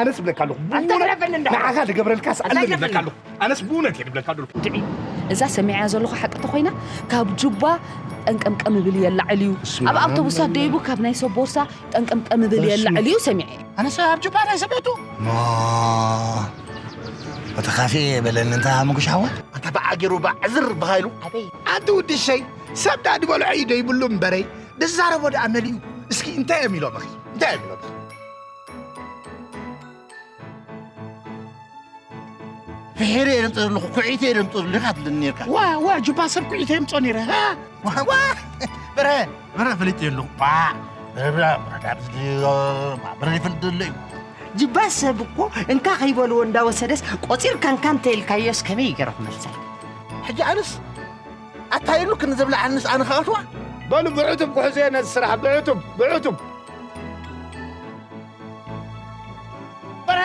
ኣነስ እብለካ ኣለኹ። ኣንታ ብእውነት ግረፈኒ እንዳ ንዓኻ ዝገብረልካስ ኣንታ ኣለኒ ግረፈኒ። እብለካ ኣለኹ። ኣነስ ብእውነት እየ ዝብለካ ዘለኹ። ድዒ፣ እዛ ሰሚዐያ ዘለኹ ሓቂ ተኾይና፣ ካብ ጁባ ጠንቀምቀም እብል የላዕል እዩ። ስማ፣ ኣብ ኣውቶቡሳት ደይቡ ካብ ናይ ሰብ ቦርሳ ጠንቀምቀም እብል በስመ የላዕል እዩ ሰሚዐ። ኣነስ ኣብ ጁባ ናይ ሰበቱ። ማ፣ እቲ ካፌ በለኒ፣ እንታይ ሃመጉሽ ሓዋ? ኣንታ ብዓገሩ ባዕዝር ብሃይሉ። ኣበይ? ኣንቲ ውዲ ሸይ፣ ሰብ ዳ ድበልዖ እዩ ደይብሉ እምበረይ፣ ድዛረቦ ደኣ መሊኡ። እስኪ እንታይ እዮም ኢሎም፣ እኺ? እንታይ እዮም ኢሎም? ፍሒረ እየ ደምፅእ ዘለኹ፣ ኩዒተ እየ ደምፅእ ዘለኹ ኢኻ ትብለኒ ነርካ። ዋ፣ ዋ፣ ጁባ ሰብ ኩዒተ የምፅኦ ነይረ፣ ሃ? ዋ፣ ዋ፣ በረ፣ በረ ፈሊጠ ኣለኹ። ዋ፣ በረ፣ በረ፣ በረ፣ በረ፣ በረ ይፈልጥ ዘሎ እዩ። ጅባ ሰብ እኮ እንካ ከይበልዎ እንዳወሰደስ ቆፂርካ እንካ እንተኢልካዮስ ከመይ ይገርኹ መልሳይ? ሕጂ ኣነስ ኣታ ኢሉ ክንዝብላ ኣነስ ኣነ ከኣትዋ? በሉ ብዕቱብ ክሕዞ እየ ነዚ ስራሕ፣ ብዕቱብ፣ ብዕቱብ። በረ!